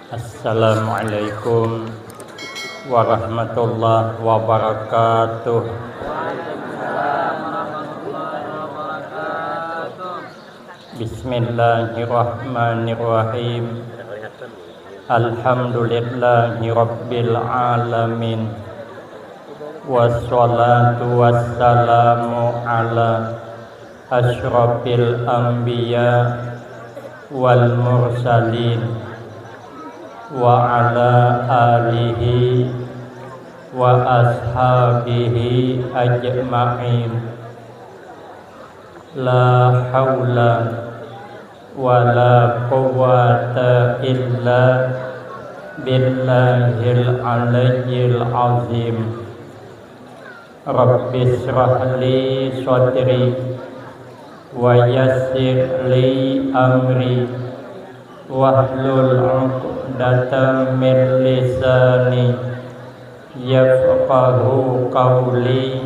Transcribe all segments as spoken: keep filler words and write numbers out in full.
Assalamualaikum warahmatullahi wabarakatuh. Bismillahirrahmanirrahim. Alhamdulillahirabbil alamin. Wassalatu wassalamu ala asyrafil anbiya wal mursalin wa ala alihi wa ashabihi ajma'in. La haula wa la quwwata illa billahil aliyyil azim. Rabbi shrah li sadri wa yassir li amri wahlul uqdatam min lisani yafqahu qawli.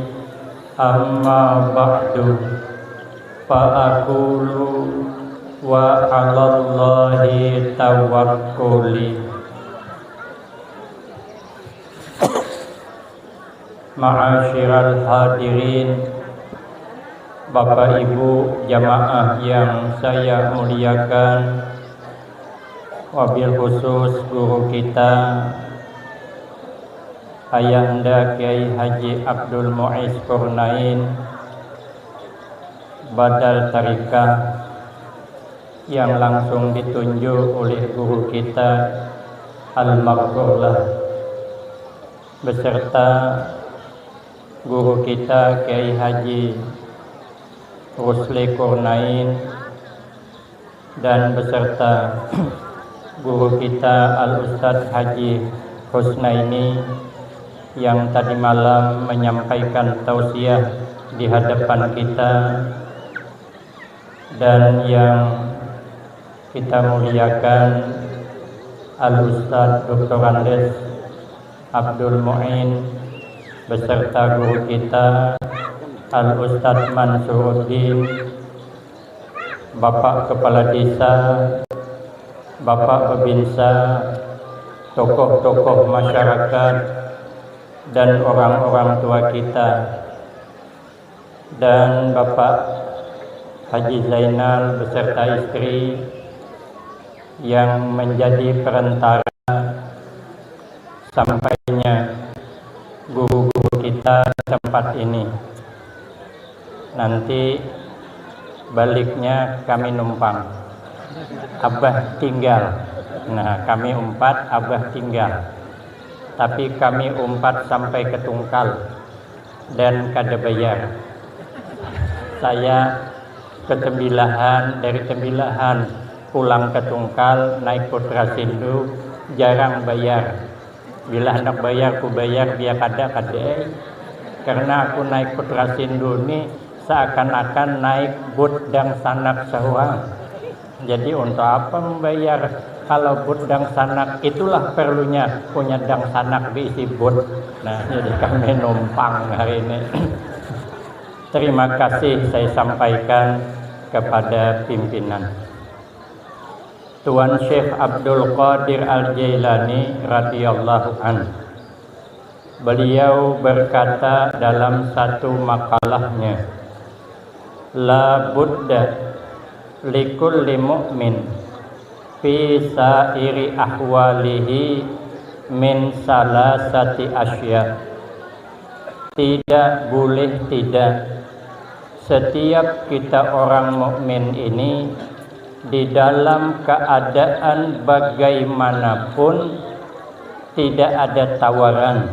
Amma ba'du, fa aqulu wa 'alallahi tawakkuli. Ma'asyiral hadirin, Bapak Ibu jamaah yang saya muliakan, wabil khusus guru kita, Ayahanda Kiai Haji Abdul Muiz Kurnain, Badal Tarikah, yang langsung ditunjuk oleh guru kita, almarhumlah, beserta guru kita Kiai Haji Rusli Kurnain dan beserta guru kita Al Ustadz Haji Husnaini yang tadi malam menyampaikan tausiah di hadapan kita, dan yang kita muliakan Al Ustadz Doktor Andes Abdul Muin beserta guru kita Al Ustadz Mansuruddin, Bapak Kepala Desa, Bapak Babinsa, tokoh-tokoh masyarakat, dan orang-orang tua kita, dan Bapak Haji Zainal beserta istri yang menjadi perantara sampainya guru-guru kita di tempat ini. Nanti baliknya kami numpang. Abah tinggal. Nah, kami umpat, Abah tinggal. Tapi kami umpat sampai ke Tungkal dan kada bayar. Saya ke Tembilahan, dari Tembilahan pulang ke Tungkal naik Putra Sindu, jarang bayar. Bila handak bayar, ku bayar, bila kada, kada ai. Karena aku naik Putra Sindu ni seakan-akan naik but dangsanak saurang. Jadi, untuk apa membayar kalau but dangsanak? Itulah perlunya punya dangsanak diisi but. Nah, jadi kami numpang hari ini. Terima kasih saya sampaikan kepada pimpinan. Tuan Syekh Abdul Qadir Al-Jailani radhiyallahu anh, beliau berkata dalam satu makalahnya, "La budda likulli mu'min fi sa'iri ahwalihi min salasati asya." Tidak boleh tidak, setiap kita orang mukmin ini di dalam keadaan bagaimanapun tidak ada tawaran,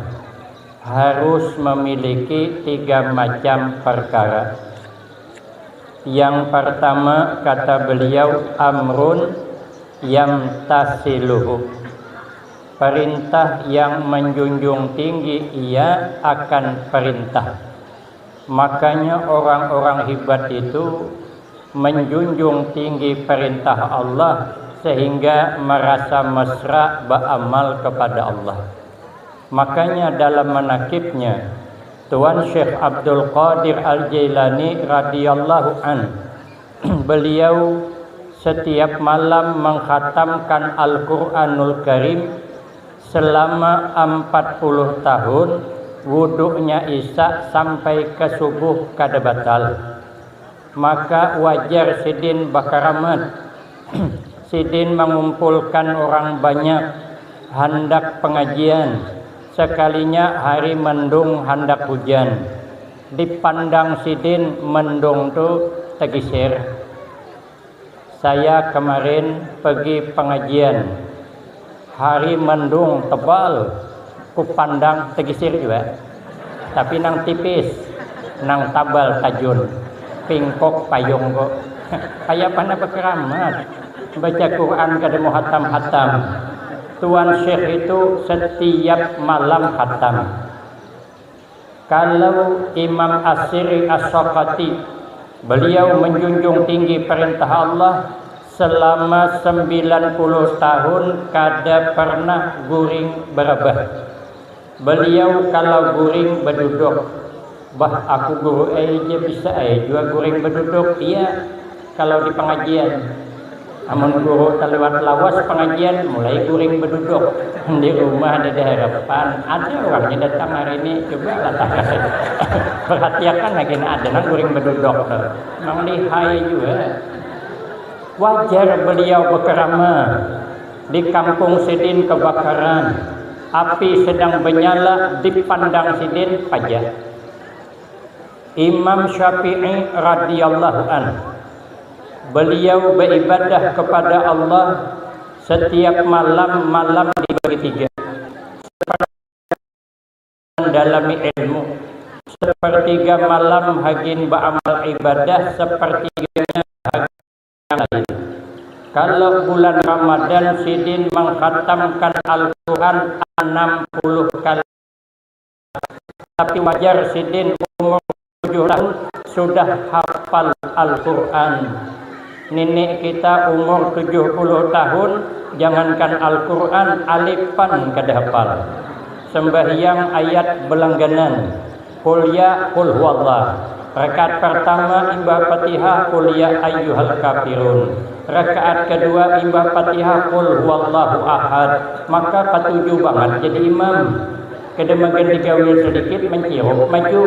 harus memiliki tiga macam perkara. Yang pertama, kata beliau, amrun yamtasiluhu, perintah yang menjunjung tinggi ia akan perintah. Makanya orang-orang hebat itu menjunjung tinggi perintah Allah sehingga merasa mesra beramal kepada Allah. Makanya dalam manakibnya, Tuan Syekh Abdul Qadir Al-Jailani radhiyallahu an, beliau Setiap malam mengkhatamkan Al-Quranul Karim selama empat puluh tahun, wuduknya Isa sampai ke subuh kada batal. Maka wajar sidin bakaramat. Sidin mengumpulkan orang banyak handak pengajian. Sekalinya hari mendung handak hujan. Dipandang sidin mendung tu tegisir. Saya kemarin pergi pengajian. Hari mendung tebal, kupandang tegisir juga. Tapi nang tipis, nang tabal tajun, pingkok payung kok. Kayak mana berkeramat, baca Quran kada mau hatam-hatam. Tuan Syekh itu setiap malam hatam. Kalau Imam Asiri As-Sakati, beliau menjunjung tinggi perintah Allah selama sembilan puluh tahun kada pernah guring berabah. Beliau kalau guring beduduk, bah aku guru aja bisa aja jua guring beduduk, iya kalau di pengajian. Amun guru taliwat lawas pengajian, mulai guring beduduk. Di rumah ada di harapan, ada orangnya datang hari ini, coba lah. Perhatiakan lagi, nah, ada nang guring beduduk tu. Mang lihai jua. Wajar beliau bekerama. Di kampung sidin kebakaran, api sedang benyala, dipandang sidin paja. Imam Syafi'i radhiyallahu anhu, beliau beribadah kepada Allah setiap malam, malam dibagi tiga. Sepertiga mendalami ilmu, sepertiga malam hagin beramal ibadah, sepertiganya hagin yang lain. Kalau bulan Ramadan sidin mengkhatamkan Al-Quran enam puluh kali. Tapi wajar sidin umur tujuh tahun sudah hafal Al-Quran. Nini kita umur tujuh puluh tahun, jangankan Al-Quran, alipan kada hafal. Sembahyang ayat belangganan, Qul ya, Qul huwallah. Rakaat pertama imbah Fatihah, Qul ya ayyuhal kafirun. Rakaat kedua imbah Fatihah, Qul huwallahu ahad. Maka katuju bangat jadi imam. Kada magan digawil sedikit, mencirup maju.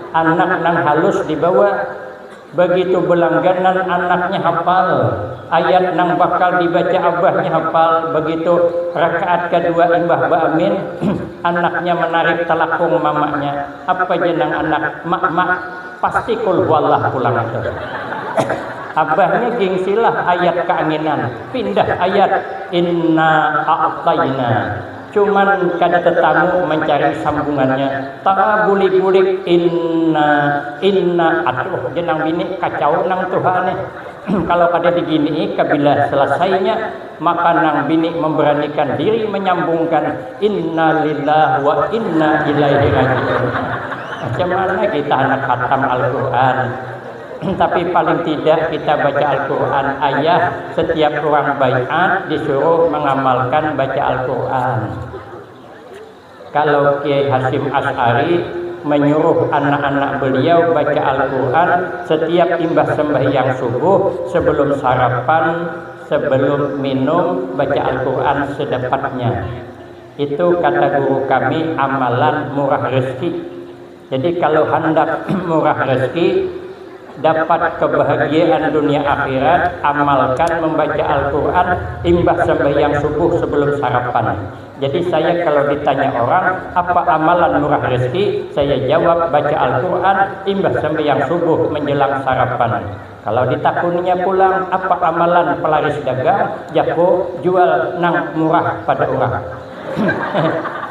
Anak nang halus dibawa. Begitu belangganan anaknya hafal. Ayat nang bakal dibaca abahnya hafal. Begitu rakaat kedua imbah baamin, anaknya menarik telakung mamanya. Apa ja nang anak, "Mak, mak, pasti Qul huwallah pulang itu." Abahnya gingsilah ayat keanginan, pindah ayat inna a'taina. Cuman kada tetamu mencari sambungannya. Tara bulik-bulik inna, inna, aduh, jenang bini kacau nang tuha nih. Kalau kada digini, kabila selesainya, maka nang bini memberanikan diri menyambungkan inna lillah wa inna ilaihi rajiun. Macam mana kita anak khatam Al-Quran? Tapi paling tidak kita baca Al-Quran ayah, setiap orang baiat disuruh mengamalkan baca Al-Quran. Kalau Kiai Hasyim Asy'ari menyuruh anak-anak beliau baca Al-Quran setiap imbah sembahyang subuh, sebelum sarapan, sebelum minum, baca Al-Quran sedapatnya. Itu kata guru kami amalan murah rezeki. Jadi kalau handak murah rezeki, dapat kebahagiaan dunia akhirat, amalkan membaca Al-Quran imbah sembahyang subuh sebelum sarapan. Jadi saya kalau ditanya orang, apa amalan murah rezeki? Saya jawab, baca Al-Quran imbah sembahyang subuh menjelang sarapan. Kalau ditakuninya pulang, apa amalan pelaris dagang? Jaku, jual nang murah pada urang.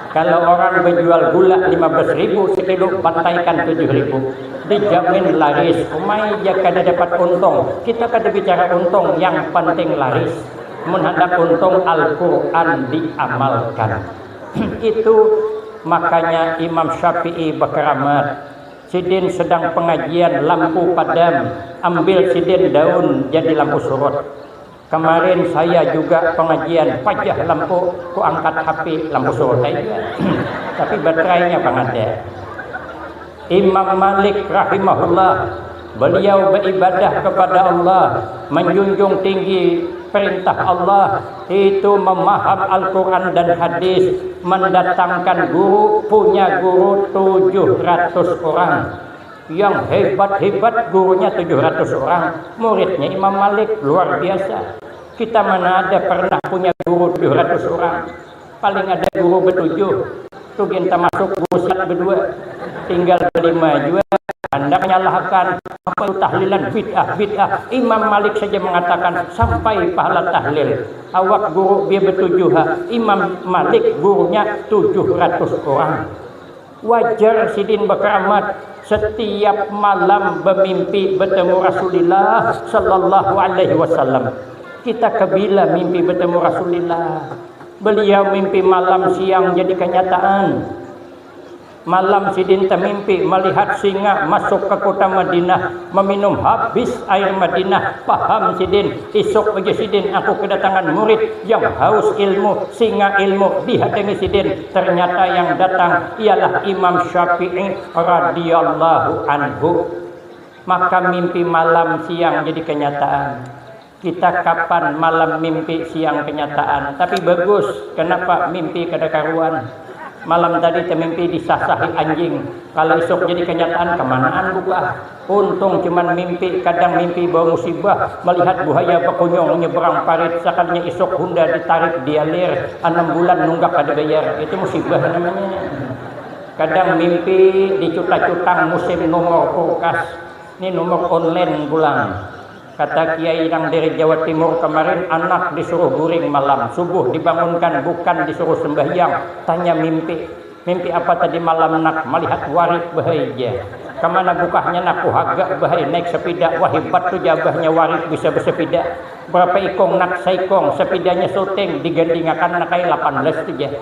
Kalau orang berjual gula lima belas ribu sekilo, bantaikan tujuh ribu. Dijamin laris, umai ja kada dapat untung. Kita kada bicara untung, yang penting laris. Mun handak untung, Al-Quran diamalkan. Itu makanya Imam Syafi'i berkeramat. Sidin sedang pengajian, lampu padam, ambil sidin daun jadi lampu surut. Kemarin saya juga pengajian, pajah lampu, ku angkat H P, lampu surut aja. Tapi baterainya pang ada. Imam Malik rahimahullah Beliau beribadah kepada Allah, menjunjung tinggi perintah Allah, itu memaham Al-Quran dan hadis, mendatangkan guru, punya guru tujuh ratus orang. Yang hebat-hebat gurunya tujuh ratus orang, muridnya Imam Malik, luar biasa. Kita mana ada pernah punya guru tujuh ratus orang? Paling ada guru betujuh, tu gin tamasuk guru silat bedua, tinggal berlima jua. Anda menyalahkan apa itu tahlilan, bid'ah, bid'ah. Imam Malik saja mengatakan sampai pahala tahlil. Awak guru dia betujuh ha. Imam Malik gurunya tujuh ratus orang. Wajar sidin berkeramat setiap malam bermimpi bertemu Rasulullah sallallahu alaihi wasallam. Kita kebila mimpi bertemu Rasulullah. Beliau mimpi malam siang jadi kenyataan. Malam sidin temimpi melihat singa masuk ke kota Madinah, meminum habis air Madinah. Paham sidin, isuk ujar sidin aku kedatangan murid yang haus ilmu, singa ilmu dihadangi sidin. Ternyata yang datang ialah Imam Syafi'i radhiyallahu anhu. Maka mimpi malam siang jadi kenyataan. Kita kapan malam mimpi siang kenyataan. Tapi bagus, kenapa mimpi kada karuan? Malam tadi temimpi disasahi anjing. Kalau isuk jadi kenyataan, kemanaan buka? Untung cuman mimpi, kadang mimpi bawa musibah, melihat buhaya bakunyung nyeberang parit, sakalinya isuk Honda ditarik dialir, anam bulan nunggak kada bayar, itu musibah namanya. Kadang mimpi dicuta-cutang musim nomor kulkas, ini nomor online pulang. Kata kiai nang dari Jawa Timur kemarin, anak disuruh guring malam, subuh dibangunkan bukan disuruh sembahyang, tanya mimpi. Mimpi apa tadi malam nak? Malihat warik bahai ja. Kamana bukahnya nak? Kuhaga bahai naik sepida, wah hebat tu jabahnya warik bisa bersepida. Berapa ikong nak? Saikong. Sepidanya syuting digandingakan nak ai lapan belas tu ja.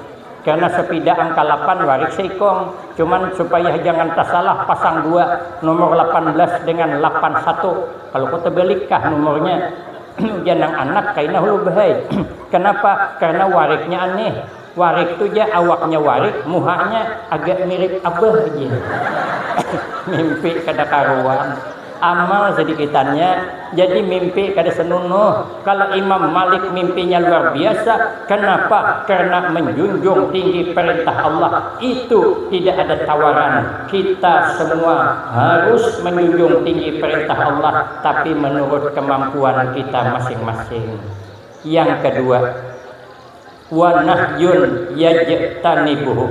Karena sepida angka lapan warik saikong. Cuman supaya jangan tasalah pasang dua, nomor lapan belas dengan lapan satu. Kalau kau terbalik kah nomornya? Ujar nang anak kaina hulu bahai. Kenapa? Karena wariknya aneh. Warik tu ja awaknya warik, muhanya agak mirip abah ji. Mimpi kada karuan. Amal sedikitannya, jadi mimpi kada senunuh. Kalau Imam Malik mimpinya luar biasa, kenapa? Karena menjunjung tinggi perintah Allah. Itu tidak ada tawaran. Kita semua harus menjunjung tinggi perintah Allah, tapi menurut kemampuan kita masing-masing. Yang kedua, wa nahyun yajtanibuhu.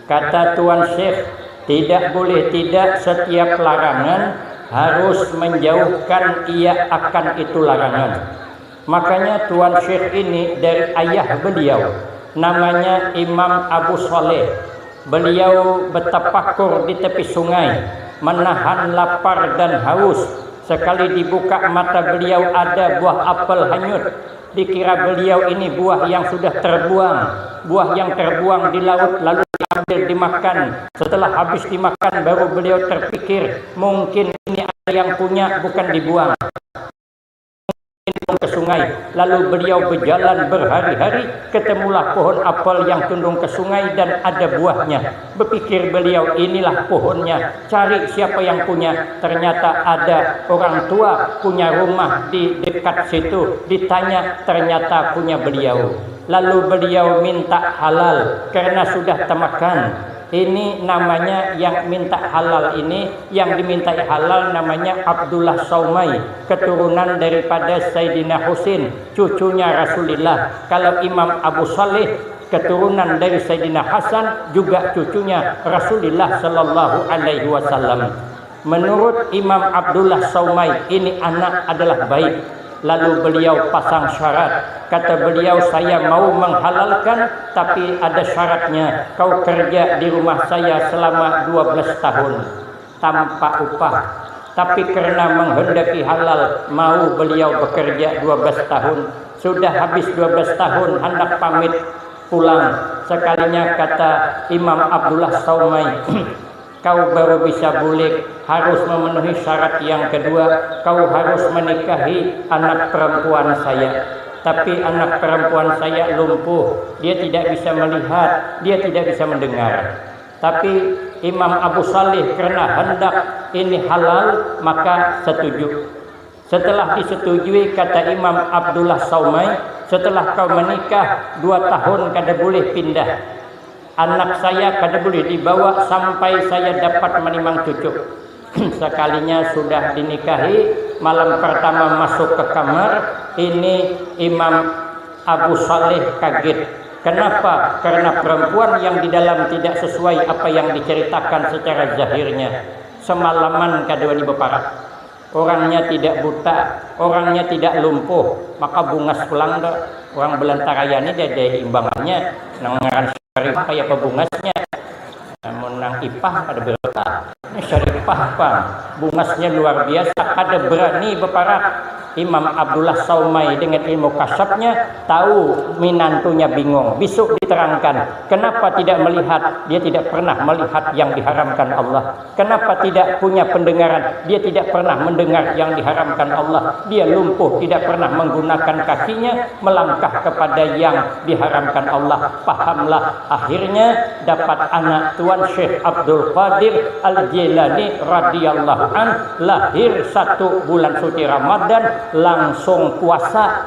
Kata Tuan Syekh, tidak boleh tidak, setiap larangan harus menjauhkan ia akan itu larangan. Makanya Tuan Syekh ini dari ayah beliau, namanya Imam Abu Saleh. Beliau betapakur di tepi sungai, menahan lapar dan haus. Sekali dibuka mata beliau ada buah apel hanyut. Dikira beliau ini buah yang sudah terbuang, buah yang terbuang di laut lalu diambil dimakan. Setelah habis dimakan baru beliau terpikir, mungkin ini ada yang punya, bukan dibuang. Tundung ke sungai. Lalu beliau berjalan berhari-hari, ketemulah pohon apel yang tundung ke sungai dan ada buahnya. Berpikir beliau, inilah pohonnya, cari siapa yang punya. Ternyata ada orang tua punya rumah di dekat situ. Ditanya, ternyata punya beliau. Lalu beliau minta halal karena sudah temakan. Ini namanya yang minta halal ini, yang dimintai halal namanya Abdullah Saumai, keturunan daripada Sayyidina Husin, cucunya Rasulillah. Kalau Imam Abu Saleh, keturunan dari Sayyidina Hasan, juga cucunya Rasulillah sallallahu alaihi wasallam. Menurut Imam Abdullah Saumai, ini anak adalah baik. Lalu beliau pasang syarat. Kata beliau, saya mau menghalalkan, tapi ada syaratnya. Kau kerja di rumah saya selama dua belas tahun tanpa upah. Tapi karena menghendaki halal, mau beliau bekerja dua belas tahun. Sudah habis dua belas tahun, hendak pamit pulang. Sekalinya kata Imam Abdullah Saumai, kau baru bisa bulik, harus memenuhi syarat yang kedua, kau harus menikahi anak perempuan saya. Tapi anak perempuan saya lumpuh, dia tidak bisa melihat, dia tidak bisa mendengar. Tapi Imam Abu Salih karena hendak ini halal, maka setuju. Setelah disetujui, kata Imam Abdullah Saumai, setelah kau menikah dua tahun kada boleh pindah. Anak saya kada boleh dibawa sampai saya dapat menimang cucu. Sekalinya sudah dinikahi, malam pertama masuk ke kamar, ini Imam Abu Saleh kaget. Kenapa? Karena perempuan yang di dalam tidak sesuai apa yang diceritakan secara zahirnya. Semalaman kadua ni beparak. Orangnya tidak buta, orangnya tidak lumpuh, maka bungas pulang dah. Orang belantaraya ni ada imbangannya, nang ngaran Syarifah kaya apa bungasnya. Namun nang Ipah kada berkah. Ini Syarifah pang, bungasnya luar biasa, kada berani beparak. Imam Abdullah Saumai dengan ilmu kasapnya tahu minantunya bingung. Besok diterangkan kenapa tidak melihat, dia tidak pernah melihat yang diharamkan Allah. Kenapa tidak punya pendengaran? Dia tidak pernah mendengar yang diharamkan Allah. Dia lumpuh, tidak pernah menggunakan kakinya melangkah kepada yang diharamkan Allah. Pahamlah, akhirnya dapat anak Tuan Syekh Abdul Qadir Al-Jailani radhiyallahu an, lahir satu bulan suci Ramadan, langsung puasa.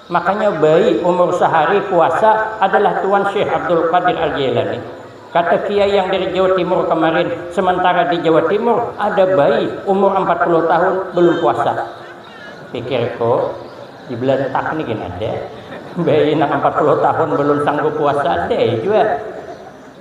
Makanya bayi umur sehari puasa adalah Tuan Syekh Abdul Qadir Al-Jailani. Kata kiai yang dari Jawa Timur kemarin, sementara di Jawa Timur ada bayi umur empat puluh tahun belum puasa. Pikirku, di Belantak ni gin ada. Bayi nang empat puluh tahun belum sanggup puasa, ada jua.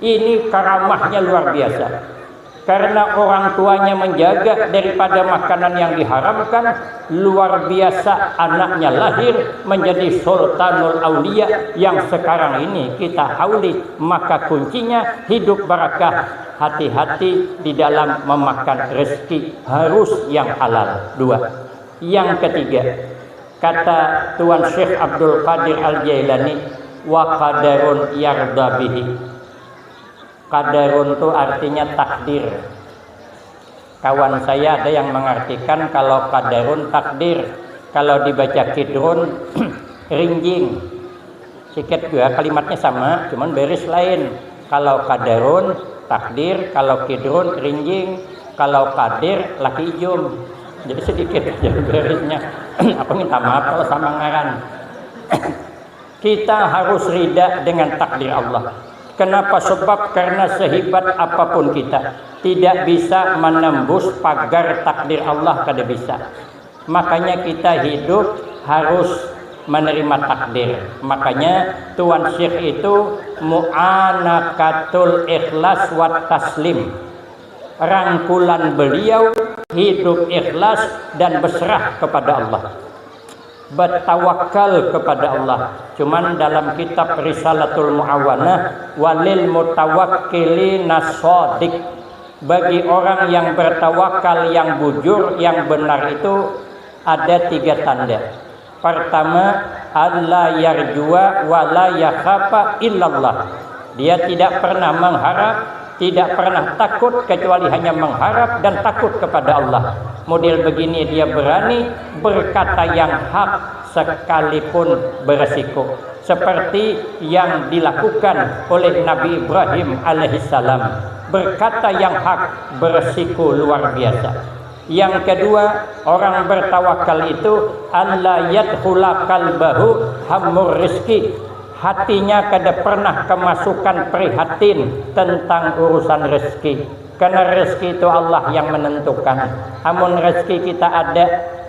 Ini karamahnya luar biasa. Karena orang tuanya menjaga daripada makanan yang diharamkan, luar biasa anaknya lahir menjadi Sultanul Aulia yang sekarang ini kita hauli. Maka kuncinya hidup barakah, hati-hati di dalam memakan rezeki, harus yang halal. Dua. Yang ketiga, kata Tuan Syekh Abdul Qadir Al-Jailani, "Wa qadarun yarda bihi." Qadarun tu artinya takdir. Kawan saya ada yang mengartikan kalau qadarun takdir, kalau dibaca kidrun rinjing. Sikit juga kalimatnya sama, cuman baris lain. Kalau qadarun takdir, kalau kidrun rinjing, kalau qadir laki ijum. Jadi sedikit aja barisnya. Aku minta maaf kalau sama ngaran. Kita harus rida dengan takdir Allah. Kenapa? Sebab karena sehebat apapun kita, tidak bisa menembus pagar takdir Allah, kada bisa. Makanya kita hidup harus menerima takdir. Makanya Tuan Syekh itu mu'anakatul ikhlas wa taslim. Rangkulan beliau hidup ikhlas dan berserah kepada Allah. Bertawakal kepada Allah. Cuman dalam kitab Risalatul Muawanah, "Walil mutawakkili nasodiq." Bagi orang yang bertawakal, yang bujur, yang benar itu ada tiga tanda. Pertama, alla yarjua wa la yakhafa illallah. Dia tidak pernah mengharap, tidak pernah takut kecuali hanya mengharap dan takut kepada Allah. Model begini dia berani berkata yang hak sekalipun beresiko. Seperti yang dilakukan oleh Nabi Ibrahim alaihissalam. Berkata yang hak beresiko luar biasa. Yang kedua, orang bertawakal itu alla yadkhula qalbahu hammur rizki. Hatinya kada pernah kemasukan prihatin tentang urusan rezeki. Karena rezeki itu Allah yang menentukan. Amun rezeki kita ada,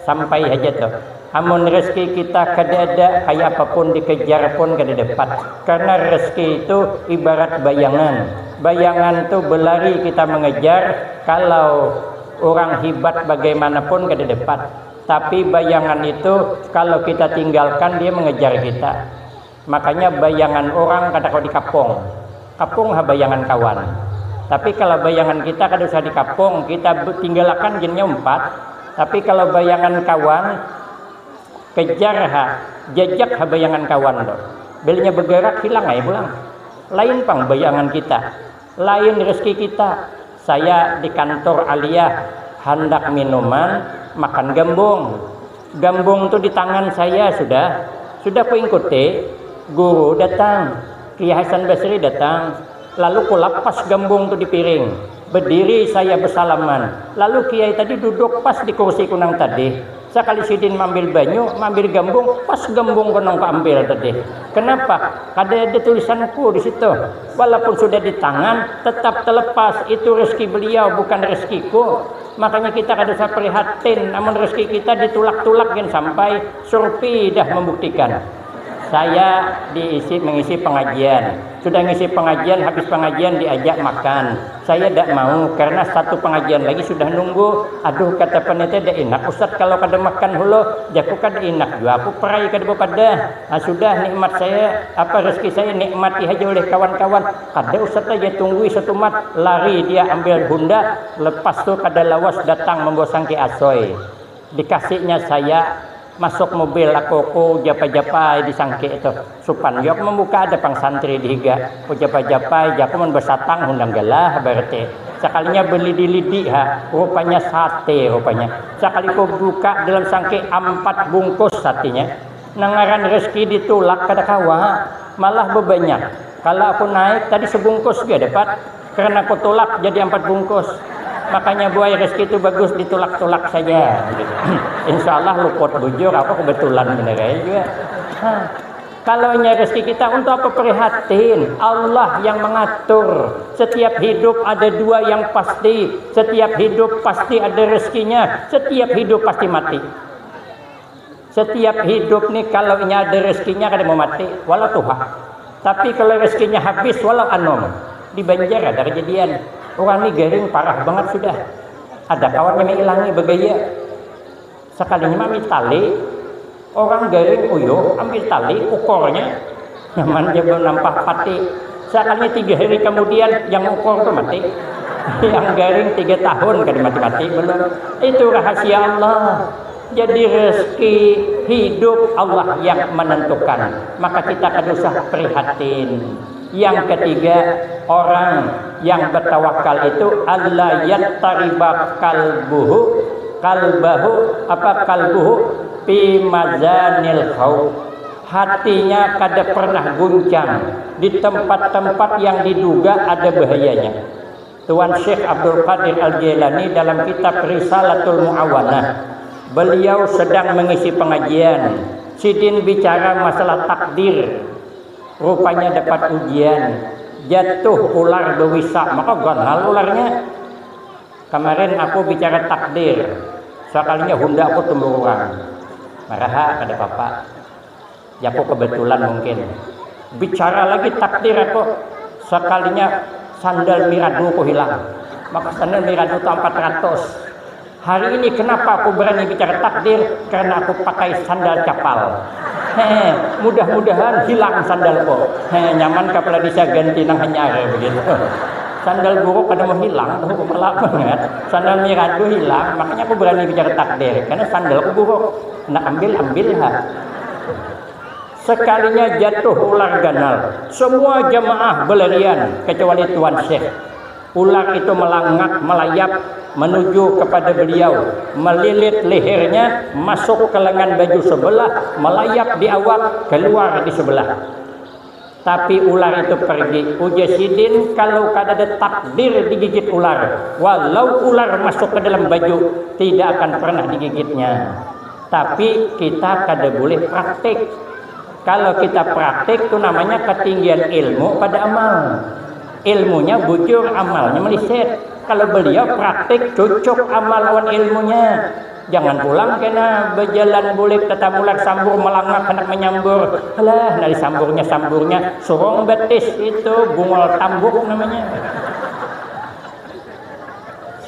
sampai aja tuh. Amun rezeki kita kada ada, kaya apapun dikejar pun kada dapat. Karena rezeki itu ibarat bayangan. Bayangan tuh belari kita mengejar, kalau orang hibat bagaimanapun kada dapat. Tapi bayangan itu kalau kita tinggalkan, dia mengejar kita. Makanya bayangan orang kada kawa dikapung. Kapung ha bayangan kawan. Tapi kalau bayangan kita kada usah dikapung, kita be- tinggalakan jinnya umpat. Tapi kalau bayangan kawan, kejar ha, jajak ha bayangan kawan tu. Bila inya begerak, hilang ai pulang. Lain pang bayangan kita, lain rezeki kita. Saya di kantor aliyah handak minuman, makan gambung. Gambung tu di tangan saya sudah. Sudah kuingkuti, guru datang, Kiai Hasan Basri datang. Lalu kulapas gambung tu di piring. Bediri saya besalaman. Lalu kiai tadi duduk pas di kursi kunang tadi. Sakali sidin mambil banyu, mambil gambung, pas gambung kunang kuambil tadi. Kenapa? Kada ada tulisanku di situ. Walaupun sudah di tangan, tetap terlepas. Itu rezeki beliau, bukan rezekiku. Makanya kita kada usah prihatin. Namun rezeki kita ditulak-tulak yang sampai surpi dah membuktikan. Saya diisi mengisi pengajian. Sudah ngisi pengajian, habis pengajian diajak makan. Saya tidak mau karena satu pengajian lagi sudah nunggu. Aduh, kata panitia, tidak enak Ustaz kalau kada makan hulu. Jaku kada enak juga, aku perai kada bepadah. Nah, sudah nikmat saya, apa rezeki saya nikmati aja oleh kawan-kawan. Kada Ustaz aja tunggui satu mat, lari dia ambil Honda, lepas tu kada lawas datang membawa sangke asoy. Dikasihnya saya masuk mobil aku, ku japa-japai di sangke itu. Supan yok membuka ada pang santri di higa. Ku japa-japai, jaku mun bersatang hundang galah berarti. Sekalinya beli di lidi ha, rupanya sate rupanya. Sekali ku buka dalam sangke empat bungkus satenya. Nangaran rezeki ditulak kada kawa, malah bebanyak. Kalau aku naik tadi sebungkus juga dapat. Karena kutulak jadi empat bungkus. Makanya buai rezeki itu bagus ditulak-tulak saja. Insya Allah luput bujur, apa kebetulan benar aja juga. Kalau nya rezeki kita untuk apa prihatin? Allah yang mengatur. Setiap hidup ada dua yang pasti. Setiap hidup pasti ada rezekinya. Setiap hidup pasti mati. Setiap hidup nih kalau inya ada rezekinya kada mau mati, walau tuha. Tapi kalau rezekinya habis, walau anom. Di Banjar ada kejadian, orang nih garing parah banget sudah. Ada kawannya mailangi begaya. Sekalinya ambil tali, orang garing uyuh ambil tali ukurnya, nyaman dia belum nampak pati. Sekalinya tiga hari kemudian yang ukur tuh mati. Yang garing tiga tahun kada mati-mati belum. Itu rahasia Allah. Jadi rezeki hidup Allah yang menentukan. Maka kita kada usah prihatin. Yang ketiga, orang yang bertawakal itu alla yattariba kalbuhu kalbahu apa kalbuhu fi mazanil khauf. Hatinya kada pernah guncang di tempat-tempat yang diduga ada bahayanya. Tuan Syekh Abdul Qadir Al-Jailani dalam kitab Risalatul Muawanah, beliau sedang mengisi pengajian. Sidin bicara masalah takdir. Rupanya dapat ujian. Jatuh ular bewisa, maka ganal ularnya. Kemarin aku bicara takdir, sekalinya Honda aku tumbuh orang. Maraha kada apa-apa. Ya aku kebetulan mungkin. Bicara lagi takdir aku, sekalinya sandal miradu ku hilang. Maka sandal miradu tu empat ratus. Hari ini kenapa aku berani bicara takdir? Karena aku pakai sandal capal. Hehe, mudah-mudahan hilang sandalku. Hehe, nyaman kepala desa ganti nang hanyar begitu. Sandal buruk kada mau hilang, tuh malah banget. Sandal miradu hilang, makanya aku berani bicara takdir. Karena sandalku buruk, nak ambil ambil ha. Sekalinya jatuh ular ganal, semua jamaah belarian kecuali Tuan Syekh. Ular itu melangak, melayap menuju kepada beliau, melilit lehernya, masuk ke lengan baju sebelah, melayap di awak, keluar di sebelah. Tapi ular itu pergi. Ujar sidin, kalau kada ada takdir digigit ular, walau ular masuk ke dalam baju, tidak akan pernah digigitnya. Tapi kita kada boleh praktik. Kalau kita praktik tu namanya ketinggian ilmu pada amal. Ilmunya bujur, amalnya meliset. Kalau beliau praktik cucuk amal lawan ilmunya. Jangan pulang kena berjalan bulik tetamular sambur melangak hendak menyambur. Alah, dari samburnya samburnya surung betis itu bungul tambuk namanya.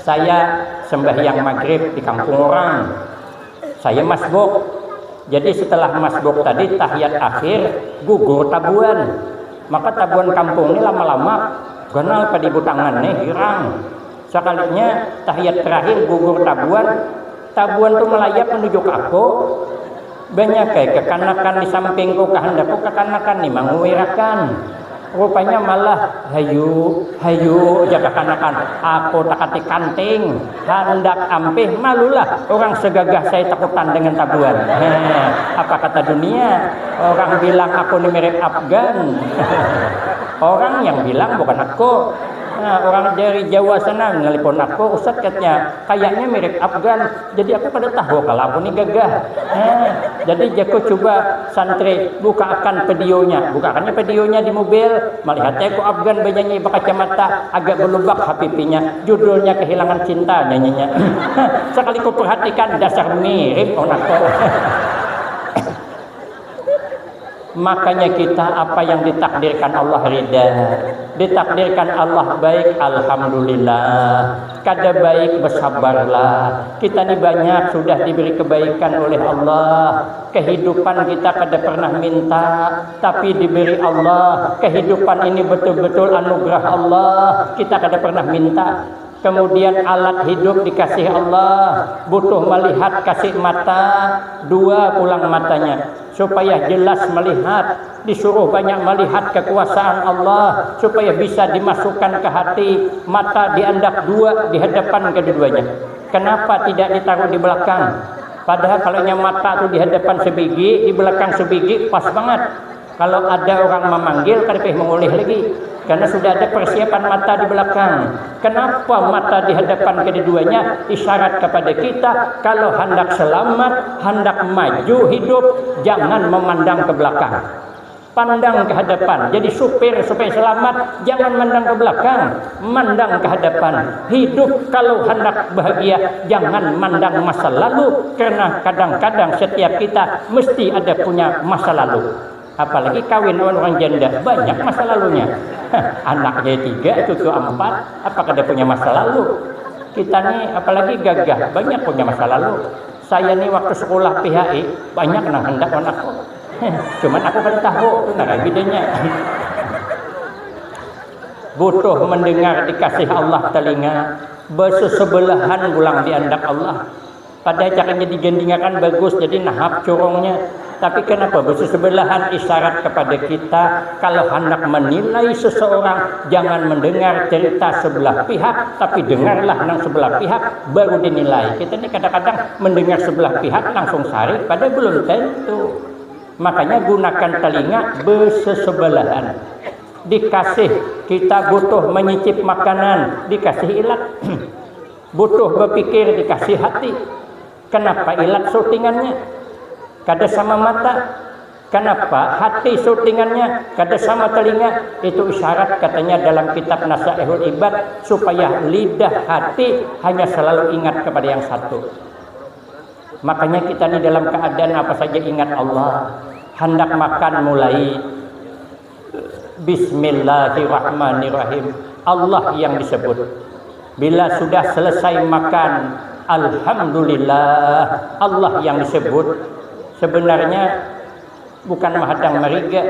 Saya sembahyang maghrib di kampung orang. Saya masbuk. Jadi setelah masbuk tadi tahiyat akhir gugur tabuan. Maka tabuan kampung ini lama-lama ganal padi butangan nih girang. Sekalinya tahiyat terakhir gugur tabuan, tabuan tu melayap menuju ke aku. Banyak kayak kekanakan di sampingku, kehendakku kekanakan nih manguirakan. Rupanya malah hayu hayu aja kekanakan. Aku takati kanting, handak ampih malulah orang segagah saya takutan dengan tabuan. Heh, apa kata dunia? Orang bilang aku nih mirip Afgan. Orang yang bilang, bukan aku. Nah, orang dari Jawa sana nelpon aku, "Ustaz," katanya, "kayaknya mirip Afgan." Jadi aku kada tahu kalau aku ni gagah. Nah, jadi jaku, "Coba santri buka akan videonya." Buka akannya videonya di mobil, melihat aku Afgan banyanyi berkacamata, agak berlubak H P P-nya. Judulnya Kehilangan Cinta nyanyinya. Sekali ku perhatikan, dasar mirip, oh, aku. Makanya kita, apa yang ditakdirkan Allah, rida. Ditakdirkan Allah baik, alhamdulillah. Kada baik, bersabarlah. Kita ni banyak sudah diberi kebaikan oleh Allah. Kehidupan kita kada pernah minta, tapi diberi Allah. Kehidupan ini betul-betul anugerah Allah. Kita kada pernah minta. Kemudian alat hidup dikasih Allah, butuh melihat, kasih mata, dua pulang matanya, supaya jelas melihat, disuruh banyak melihat kekuasaan Allah, supaya bisa dimasukkan ke hati, mata diandak dua di hadapan kedua-duanya. Kenapa tidak ditaruh di belakang? Padahal kalau nya mata tu di hadapan sebigi, di belakang sebigi, pas banget. Kalau ada orang memanggil, kada payah mengulih lagi. Karena sudah ada persiapan mata di belakang. Kenapa mata di hadapan keduanya? Isyarat kepada kita, kalau hendak selamat, hendak maju hidup, jangan memandang ke belakang. Pandang ke hadapan. Jadi supir supaya selamat, jangan mandang ke belakang, mandang ke hadapan. Hidup kalau hendak bahagia, jangan mandang masa lalu, karena kadang-kadang setiap kita mesti ada punya masa lalu. Apalagi kawin lawan orang janda, banyak masa lalunya. Anaknya tiga, cucu empat, apa kada punya masa lalu? Kita ni apalagi gagah, banyak punya masa lalu. Saya ni waktu sekolah P H I, banyak nang hendak lawan aku. Cuman aku kada tahu, tu nah bedanya. Butuh mendengar dikasih Allah telinga, besesebelahan pulang diandak Allah. Pada caranya digandingakan bagus, jadi nahap curungnya. Tapi kenapa besesebelahan? Isyarat kepada kita, kalau hendak menilai seseorang, jangan mendengar cerita sebelah pihak, tapi dengarlah nang sebelah pihak, baru dinilai. Kita ni kadang-kadang mendengar sebelah pihak langsung sarik, pada belum tentu. Makanya gunakan telinga besesebelahan. Dikasih, kita butuh menyicip makanan, dikasih ilat. Butuh bepikir, dikasih hati. Kenapa ilat syutingannya? Kada sama mata. Kenapa hati syutingannya? Kada sama telinga. Itu isyarat katanya dalam kitab Nasaihul Ibad, supaya lidah hati hanya selalu ingat kepada yang satu. Makanya kita ni dalam keadaan apa saja ingat Allah. Handak makan mulai Bismillahirrahmanirrahim. Allah yang disebut. Bila sudah selesai makan, Alhamdulillah, Allah yang disebut. Sebenarnya bukan mahadang mariga.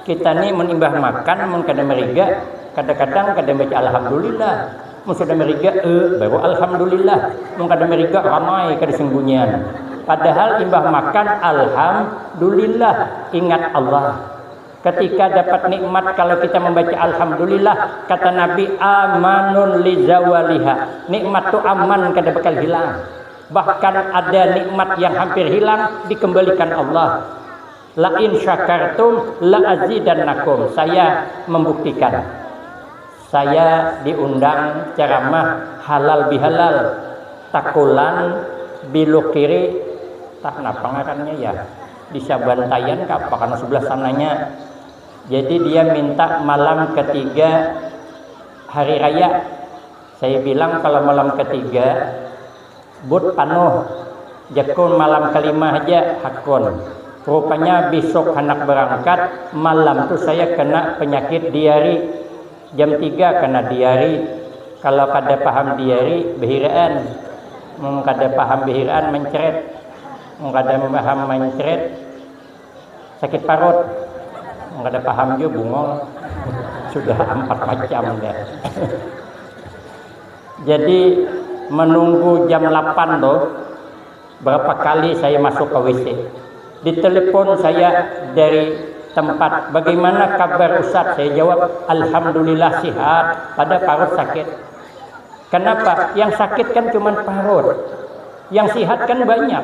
Kita ni mun imbah makan, mun kada mariga, kadang-kadang kada baca Alhamdulillah. Mun sudah mariga, eh, baru Alhamdulillah. Mun kada mariga, ramai kada sembunyian. Padahal imbah makan, Alhamdulillah, ingat Allah. Ketika dapat nikmat, kalau kita membaca Alhamdulillah, kata Nabi, "Amanun li zawaliha." Nikmat tu aman, kada bakal hilang. Bahkan ada nikmat yang hampir hilang, dikembalikan Allah. "La in syakartum la azidannakum." Saya membuktikan. Saya diundang ceramah halal bihalal, Takulan, Biluk Kiri, tak napa ngarannya ya, di Sabantayan ka apa, karena sebelah sananya. Jadi dia minta malam ketiga hari raya. Saya bilang, "Kalau malam ketiga, but panuh." Jakun, "Malam kelima haja," hakun. Rupanya bisuk handak berangkat, malam tu saya kena penyakit diari. Jam tiga kena diari. Kalau kada paham diari, behiraan. Mun kada paham behiraan, mencret. Mun kada paham mencret, sakit parut. Mun kada paham jua, bungul. Sudah empat macam dah. Jadi, menunggu jam lapan tuh, berapa kali saya masuk ke W C. Ditelepon saya dari tempat, "Bagaimana kabar Ustaz?" Saya jawab, "Alhamdulillah sihat," pada parut sakit. Kenapa? Yang sakit kan cuman parut. Yang sihat kan banyak.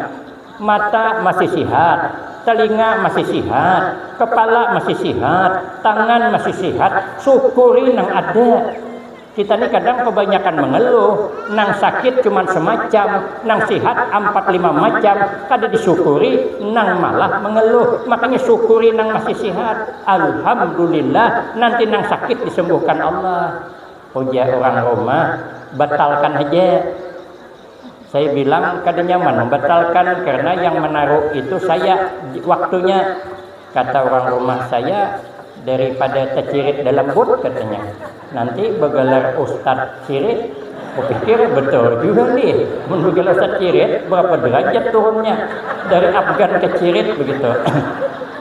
Mata masih sihat, Telinga masih sihat, kepala masih sihat, tangan masih sihat, syukuri nang ada. Kita ni kadang kebanyakan mengeluh, nang sakit cuman semacam, nang sihat ampat lima macam, kada disyukuri, nang malah mengeluh. Makanya syukuri nang masih sihat. Alhamdulillah, nanti nang sakit disembuhkan Allah. Ujar orang rumah, batalkan aja. Saya bilang kada nyaman membatalkan karena yang menaruh itu saya waktunya. Kata orang rumah saya, daripada tercirit dalam bot katanya. Nanti begelar Ustadz Cirit, kupikir betul juga nih. Mun begelar Ustadz Cirit, berapa derajat turunnya? Dari Afgan ke Cirit begitu.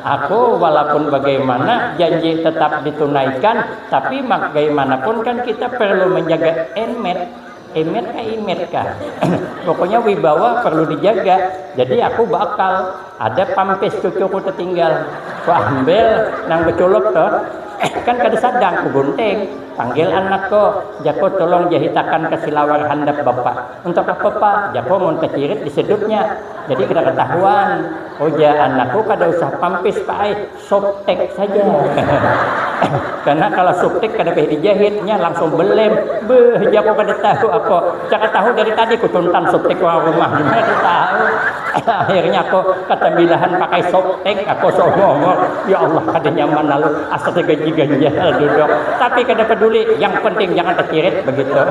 Aku walaupun bagaimana janji tetap ditunaikan, tapi bagaimanapun kan kita perlu menjaga emet. Emet kah, imet kah? Pokoknya wibawa perlu dijaga. Jadi aku bakal ada pampis cucuku tertinggal. Ku ambil nang beculuk tuh. Kan kada sadang ku gunting. Panggil anakku, jaku tolong jahitakan ke silawar handap bapak. Untuk apa pak? Jaku mun kecirit disedutnya. Jadi kada ketahuan. Ujar anakku kada usah pampis pak ai. Soptek saja. Karena kalau soptek kada payah dijahitnya langsung belem. Beh, jaku kada tahu aku. Caka tahu dari tadi kutuntan soptek orang rumah gimana tahu. Akhirnya aku ketembilahan pakai soptek, aku seumur-umur. Ya Allah kada nyaman lalu asa tergaji ganjal duduk. Tapi kada peduli, yang penting jangan tercirit begitu.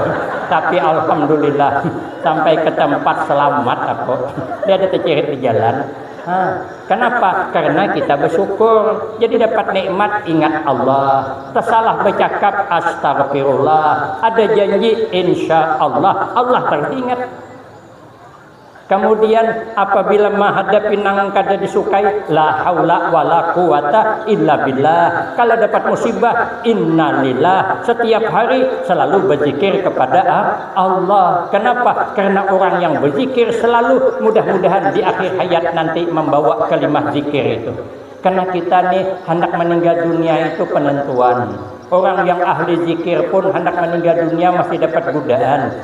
Tapi alhamdulillah sampai ke tempat selamat aku. Dia ada tercirit di jalan. Ha, kenapa? Karena kita bersyukur. Jadi dapat nikmat ingat Allah. Tersalah bercakap astagfirullah. Ada janji insya Allah. Allah terus ingat. Kemudian apabila menghadapi nang kada disukai, la haula wala quwata illa billah. Kalau dapat musibah, innalillah. Setiap hari selalu berzikir kepada Allah. Kenapa? Karena orang yang berzikir selalu mudah-mudahan di akhir hayat nanti membawa kalimah zikir itu. Karena kita nih hendak meninggal dunia itu penentuan. Orang yang ahli zikir pun hendak meninggal dunia masih dapat godaan.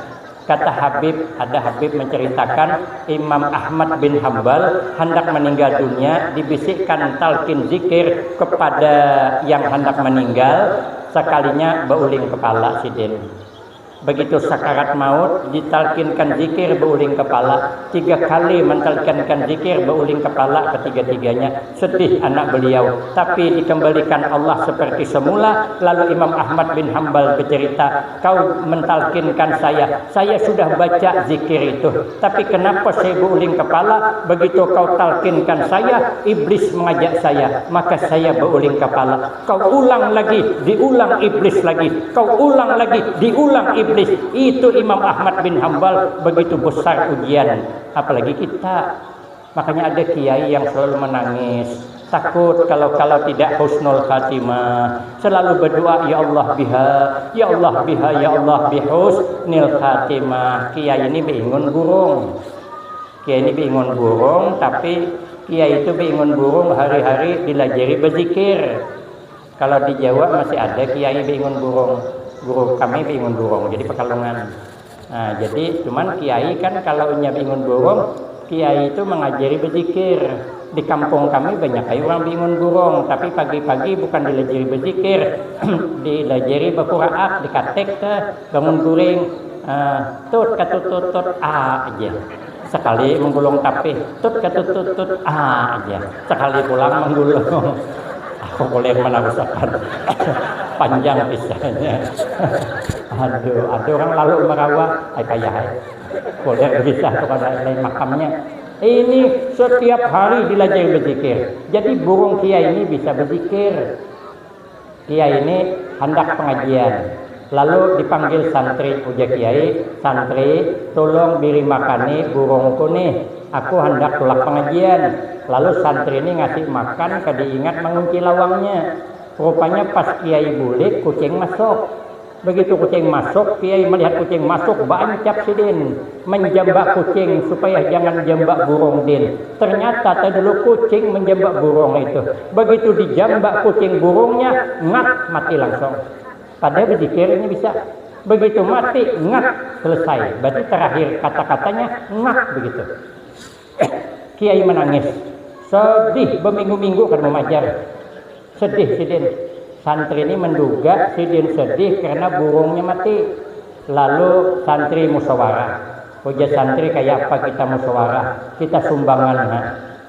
Kata Habib, ada Habib menceritakan Imam Ahmad bin Hambal hendak meninggal dunia, dibisikkan talqin zikir kepada yang hendak meninggal, sekalinya beuling kepala sidin. Begitu sakarat maut, ditalkinkan zikir beuling kepala. Tiga kali mentalkinkan zikir beuling kepala ketiga-tiganya. Sedih anak beliau, tapi dikembalikan Allah seperti semula. Lalu Imam Ahmad bin Hambal bercerita, kau mentalkinkan saya, saya sudah baca zikir itu, tapi kenapa saya beuling kepala? Begitu kau talkinkan saya, iblis mengajak saya, maka saya beuling kepala. Kau ulang lagi, diulang iblis lagi. Kau ulang lagi, diulang iblis. Itu Imam Ahmad bin Hambal, begitu besar ujian. Apalagi kita. Makanya ada kiai yang selalu menangis. Takut kalau kalau tidak husnul khatimah. Selalu berdoa, ya Allah biha, ya Allah biha, ya Allah bihusnil khatimah. Kiai ini beingun burung. Kiai ini beingun burung, tapi kiai itu beingun burung hari-hari dilajari berzikir. Kalau di Jawa masih ada kiai beingun burung, guru kami beingun burung, jadi Pekalongan. Nah, jadi cuman kiai kan kalau inya beingun burung, kiai itu mengajari berzikir. Di kampung kami banyak aja orang beingun burung, tapi pagi-pagi bukan dilajari berzikir, dilajari berkuraak, dikatek ke bangun guring, eh, tut katut tut tut ah aja. Sekali menggulung tapih, tut katut tut tut ah aja. Sekali pulang menggulung. Aku kulir menarusakan. Panjang kisahnya. Aduh, ada orang lalu merawa, ay payah ay. Kulir bisa kepada lain makamnya. Ini setiap hari dilajari berzikir. Jadi burung kiai ini bisa berzikir. Kiai ini hendak pengajian. Lalu dipanggil santri, ujar kiai, santri, tolong biri makani burungku nih, aku hendak tulak pengajian. Lalu santri ini ngasih makan, kada ingat mengunci lawangnya. Rupanya pas kiai bulik, kucing masuk. Begitu kucing masuk, kiai melihat kucing masuk, baancap sidin. Menjambak kucing supaya jangan jambak burung din. Ternyata tadi dulu kucing menjambak burung itu. Begitu dijambak kucing burungnya, ngat, mati langsung. Padahal berzikir ini bisa. Begitu mati, ngat, selesai. Berarti terakhir kata-katanya ngat begitu. Kiai menangis. Sedih beminggu-minggu kada mamajar. Sedih sidin. Santri ini menduga sidin sedih karena burungnya mati. Lalu santri musyawarah. Ujar santri, "Kaya apa kita musyawarah? Kita sumbangan, ha.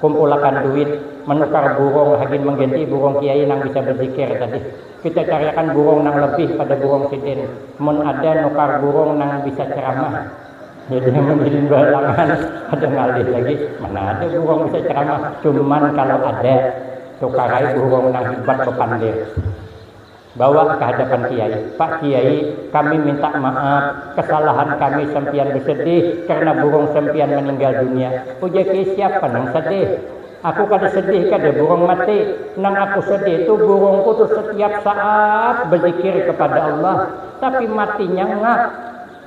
Kumpulakan duit, menukar burung, hagin mengganti burung kiai nang bisa berzikir tadi. Kita cariakan burung nang lebih pada burung sidin. Mun ada, nukar burung nang bisa ceramah." Jadi, mun sidin bahalangan, ada ngalih lagi. Mana ada burung bisa ceramah? Cuman kalau ada, tukarai burung nang hibat bepandir. Bawa ke hadapan kiai. "Pak Kiai, kami minta maaf, kesalahan kami sampian bersedih karena burung sampian meninggal dunia." Ujar kiai, "Siapa nang sedih? Aku kada sedih, kada burung mati. Nang aku sedih itu burungku tu setiap saat berzikir kepada Allah, tapi matinya ngak.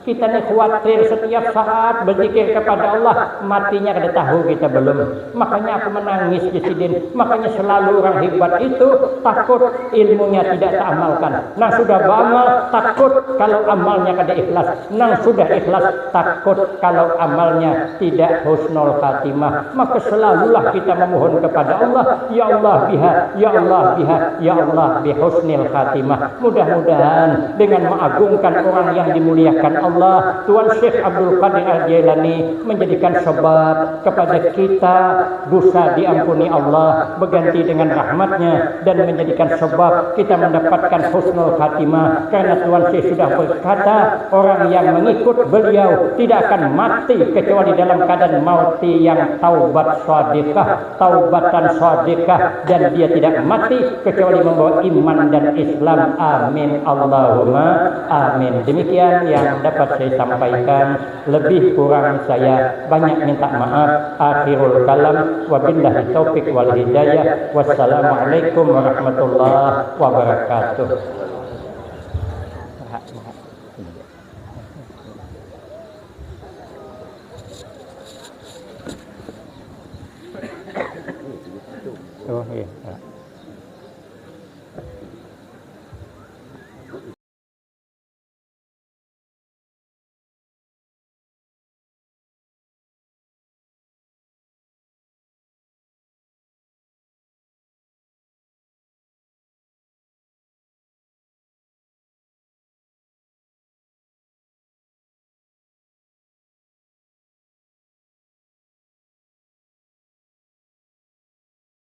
Kita ni khawatir setiap saat berzikir kepada Allah, matinya kada tahu kita belum. Makanya aku menangis di sidin. Makanya selalu orang hebat itu takut ilmunya tidak teramalkan. Nang sudah beramal takut kalau amalnya kada ikhlas. Nang sudah ikhlas takut kalau amalnya tidak husnul khatimah. Maka selalulah kita memohon kepada Allah, "Ya Allah biha, ya Allah biha, ya Allah bihusnil khatimah." Mudah-mudahan dengan mengagungkan orang yang dimuliakan Allah, Tuan Syekh Abdul Qadir Al-Jailani menjadikan sebab kepada kita dosa diampuni Allah, berganti dengan rahmatnya, dan menjadikan sebab kita mendapatkan husnul khatimah. Karena Tuan Syekh sudah berkata, orang yang mengikut beliau tidak akan mati kecuali dalam keadaan mati yang taubat sadiqah, taubatan sadiqah, dan dia tidak mati kecuali membawa iman dan Islam. Amin, Allahumma amin. Demikian yang dapat saya sampaikan. Lebih kurang saya banyak minta maaf. Akhirul kalam, wabillahi taufik wal hidayah. Wassalamualaikum warahmatullahi wabarakatuh.